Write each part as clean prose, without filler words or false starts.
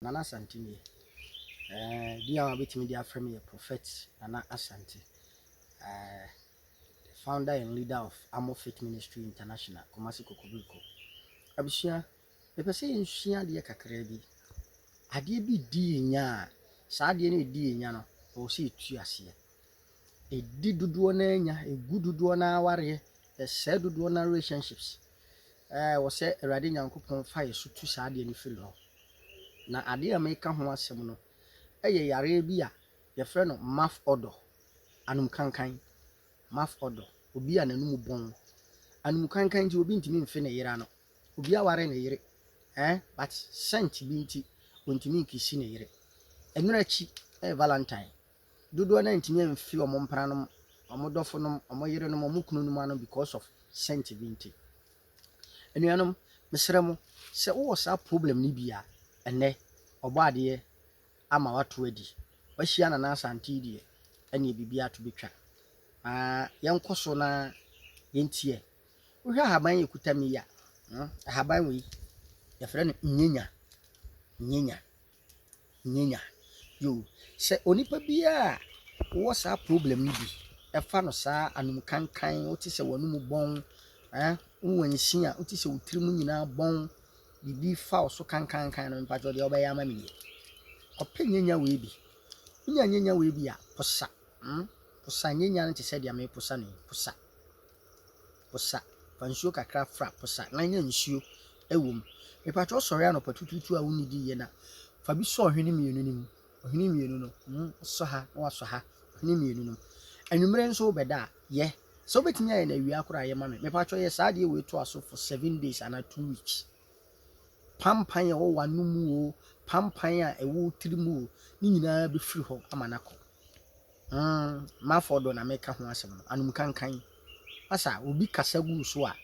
Nana Asante nie. Din a wabɛtumi de afrɛ me yɛ Prophet Nana Asante. The founder and leader of Amo Faith Ministry International, Kumasi Kokobriko. Abusua, mepɛ sɛ yɛnsua adeɛ kakra bi. Adeɛ bi di yɛn nya a, saa adeɛ no a ɛdi yɛn nya no, ɛwɔ sɛ yɛtu aseɛ. Ɛdi dodoɔ no ara nya, ɛgu dodoɔ no ara awareɛ, ɛsɛe dodoɔ no ara relationships. Ɛwɔ sɛ Awurade Nyankopɔn fa yɛ so tu saa adeɛ no firi hɔ. Na adeɛ a meka ho asɛm no, ɛyɛ yareɛ bi a yɛfrɛ no mouth odor, anom kankan. Mouth odor, obi a n'anum bɔn. Anom kankan nti obi ntumi mfe ne yere ano. Obi aware ne yere, but scent bi nti ontumi nkiss ne yere. Ɛno akyi ɛyɛ Valentine. Dodoɔ no ntumi amfi wɔn mpenanom, wɔn dɔfonom, wɔn yerenom, wɔn kununom ano because of scent bi nti. Anuanom, mesrɛ mo, sɛ wowɔ saa problem no bi a, ɛnnɛ ɔbɔ adeɛ ama wato adi. Wahyia Nana Asante yi deɛ, ɛneɛ biribi ato bɛtwa. Na yɛnkɔ so na yɛntie. Wohwɛ ahaban yi ekuta mi yi a, ahaban wei, yɛfrɛ no nyenya. Nyenya. Nyenya. Yo, sɛ onipa biara a wowɔ saa problem no bi, ɛfa no saa anom kankan, wote sɛ w'anum bɔn, wowɔ nsi a, wote sɛ wo tirim nyinaa bɔn, biribi fa wo so kankankan no, mpakyɛw deɛ wobɛyɛ ama me nie. Kɔpɛ nyenya wei bi. Wonya nyenya wei bi a, posa. Posa nyenya no te sɛ deɛ meposa no yi. Posa. Posa. Fa nsuo kakra fra posa na nya nsuo ɛwɔ mu. Mepakyɛw wosɔre anɔpa tutuutu a wonnidi yie na fa bi sɔ ɔhwene mmienu no mu. Ɔhwene mmienu no, sɔ ha na wasɔ ha. Ɔhwene mmienu no mu. Anwummerɛ nso wobɛda a, yɛ. Sɛ wobɛtumi ayɛ no awia koraa a, yɛ ma me. Mepakyɛw yɛ saa adeɛ wei toa so for 7 days anaa 2 weeks. Pampan a ɛwɔ w'anom o, pampan a ɛwɔ wo tiri mu o, ne nyinaa bɛfiri hɔ ama no akɔ. Mouth odor na meka ho asɛm no. Anom kankan. Asa obi kasa gu so a,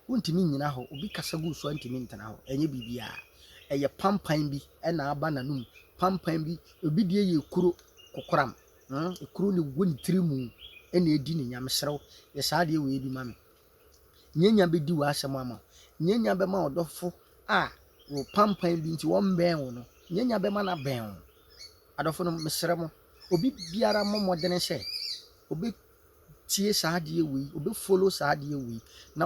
wontumi nnyina hɔ. Obi kasa gu so a, ntumi ntena hɔ. Ɛnyɛ biribiara. Ɛyɛ pampan bi ɛna aba n'anom. Pampan bi, obi deɛ yɛ kuro kokoram. Ekuro na ɛwɔ ne tiri mu ɛna edi ne nya. Mesrɛ wo, yɛ saa adeɛ wei bi ma me. Nyenya bɛdi w'asɛm ama wo. Nyenya bɛma ɔdɔfo a wo pampan bi nti wɔmbɛn wo no. Nyenya bɛma no abɛn wo. Adɔfo no, mesrɛ mo, obi biara mmɔ mmɔdene sɛ obɛtie saa adeɛ wei, obɛfollow saa adeɛ wei na